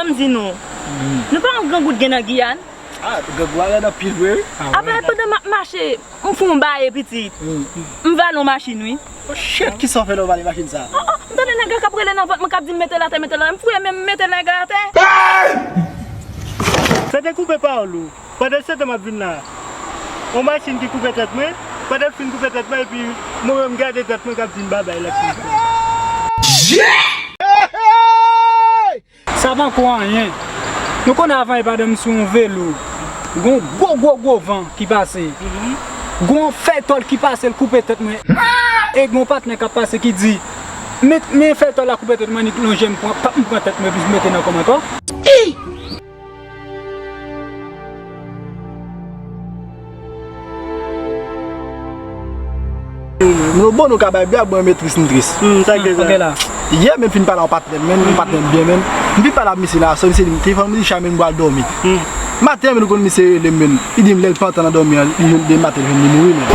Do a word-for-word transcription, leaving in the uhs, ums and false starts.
M di nou, nou pa wè grangou t gen nan Giyàn? Ah, grangou a rèd anpil vre wi. Apa pandan m ap mache, m fè yon baye pitit. M vale yon machin wi. Oh shit, kisa w fè lè w vale machin sa? Oh, oh, m tande nèg la k ap rele nan vant mwen k ap di m mete l atè, mete l atè. M fouye men m mete nèg la atè. Sa te koupe pawòl ou. Pandan se tan m ap vin la, yon machin ki koupe tèt mwen, pandan l fin koupe tèt mwen, epi mwen menm m gade tèt mwen k ap di m babay l ap fin fè. Sa pa ko anyen. Nou konnen avan e pandan m sou yon velo, gon gwo gwo gwo van ki pase. Gon fèy tòl ki pase l koupe tèt mwen. E gon patnè k ap pase ki di, men, men fèy tòl la koupe tèt mwen, annik lonje m pran, pap m pran tèt mwen epi m mete nan kò m ankò. Nou bon, nou ka bay blag, mwen men tris, m tris. Hmm, sa gen sa. Yè, men m fin pale a yon patnè m, men yon patnè m byen, men. M fin pale a misye la, sou misye di m, telefòn misye chamen m pral dòmi. Maten an, men nou konn misye rele m, men. Li di m, lè l pantan nan dòmi an, li jwenn, demen maten, li jwenn li mouri, men.